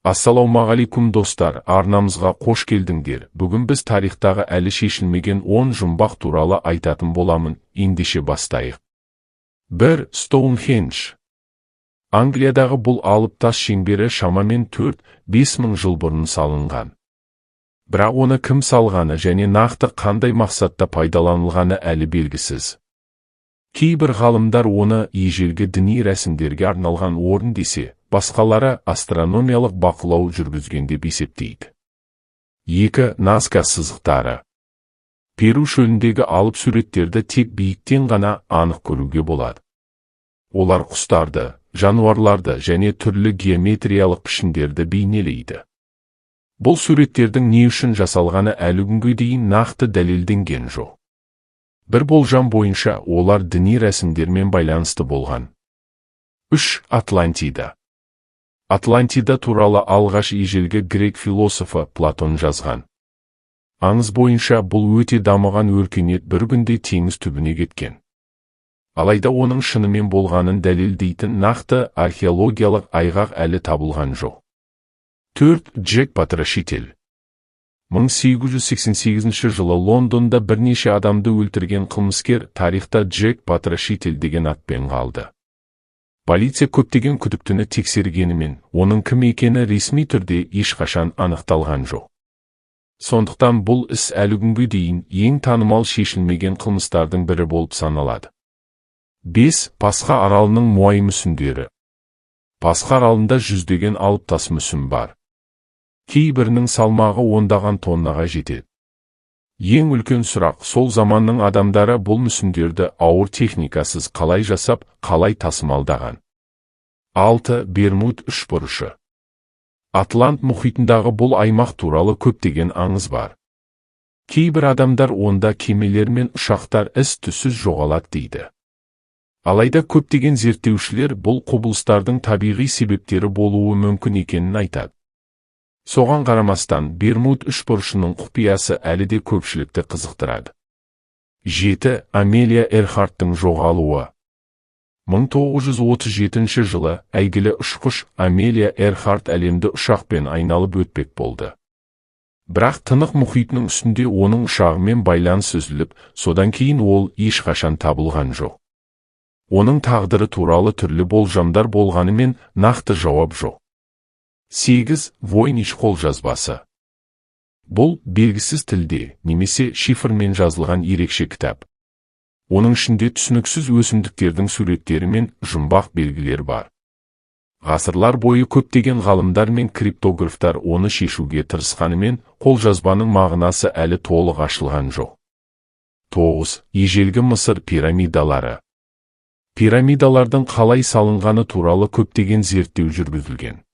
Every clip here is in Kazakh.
Ассалаумағалейкум, достар! Арнамызға қош келдіңдер. Бүгін біз тарихтағы әлі шешілмеген 10 жұмбақ туралы айтатын боламын. Ендеше бастайық. 1. Стоунхендж. Англиядағы бұл алып тас шеңбері шамамен 4-5 мың жыл бұрын салынған. Бірақ оны кім салғаны және нақты қандай мақсатта пайдаланылғаны әлі белгісіз. Кейбір ғалымдар оны ежелгі діни рәсімдерге арналған орын десе, басқалары астрономиялық бақылау жүргізген деп есептейді. 2. Наска сызықтары. Перу шөліндегі алып суреттерді тек биіктен ғана анық көруге болады. Олар құстарды, жануарларды және түрлі геометриялық пішіндерді бейнелейді. Бұл суреттердің не үшін жасалғаны әлі күнге дейін нақты дәлелденген жоқ. Бір болжам бойынша, олар діни рәсімдермен байланысты болған. 3. Атлантида. Атлантида туралы алғаш ежелгі грек философы Платон жазған. Аңыз бойынша, бұл өте дамыған өркениет бір күнде теңіз түбіне кеткен. Алайда оның шынымен болғанын дәлелдейтін нақты археологиялық айғақ әлі табылған жоқ. 4. Джек Потрошитель. 1888 жылы Лондонда бірнеше адамды өлтірген қылмыскер тарихта Джек Потрошитель деген атпен қалды. Полиция көптеген күдіктіні тексергенімен, оның кім екені ресми түрде ешқашан анықталған жоқ. Сондықтан бұл іс әлі күнге дейін ең танымал шешілмеген қылмыстардың бірі болып саналады. 5. Пасха аралының моай мүсіндері. Пасха аралында жүздеген алып тас мүсін бар. Кейбірінің салмағы ондаған тоннаға жетеді. Ең үлкен сұрақ: сол заманның адамдары бұл мүсіндерді ауыр техникасыз қалай жасап, қалай тасымалдаған? 6. Бермуд үшбұрышы. Атлант мұхитындағы бұл аймақ туралы көптеген аңыз бар. Кейбір адамдар онда кемелер мен ұшақтар із-түссіз жоғалады дейді. Алайда көптеген зерттеушілер бұл құбылыстардың табиғи себептері болуы мүмкін екенін айтады. Соған қарамастан, Бермуд үшбұрышының құпиясы әлі де көпшілікті қызықтырады. 7. Амелия Эрхарттың жоғалуы. 1937 жылы әйгілі ұшқыш Амелия Эрхарт әлемді ұшақпен айналып өтпек болды. Бірақ Тынық мұхитының үстінде оның ұшағымен байланыс үзіліп, содан кейін ол ешқашан табылған жоқ. Оның тағдыры туралы түрлі болжамдар болғанымен, нақты жауап жоқ. 8. Войнич қолжазбасы. Бұл белгісіз тілде немесе шифрмен жазылған ерекше кітап. Оның ішінде түсініксіз өсімдіктердің суреттері мен жұмбақ белгілер бар. Ғасырлар бойы көптеген ғалымдар мен криптографтар оны шешуге тырысқанымен, қолжазбаның мағынасы әлі толық ашылған жоқ. 9. Ежелгі Мысыр пирамидалары. Пирамидалардың қалай салынғаны туралы көптеген зерттеу жүргізілген.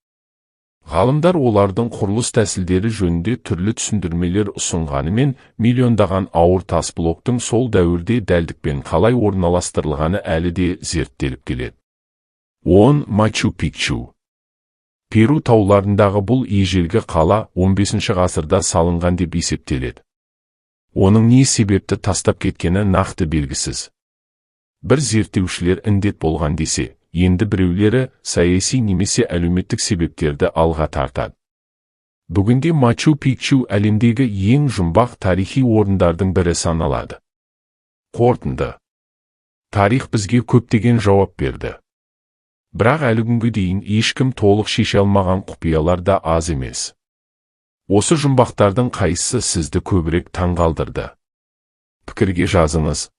Ғалымдар олардың құрылыс тәсілдері жөнінде түрлі түсіндірмелер ұсынғанымен, миллиондаған ауыр тас блоктың сол дәуірде дәлдікпен қалай орналастырылғаны әлі де зерттеліп келеді. 10. Мачу-Пикчу. Перу тауларындағы бұл ежелгі қала 15 ғасырда салынған деп есептеледі. Оның не себепті тастап кеткені нақты белгісіз. Бір зерттеушілер індет болған десе, енді біреулері саяси немесе әлеуметтік себептерді алға тартады. Бүгінде Мачу-Пикчу әлемдегі ең жұмбақ тарихи орындардың бірі саналады. Қорытынды. Тарих бізге көптеген жауап берді. Бірақ әлі күнге дейін ешкім толық шеше алмаған құпиялар да аз емес. Осы жұмбақтардың қайсысы сізді көбірек таңғалдырды? Пікірге жазыңыз.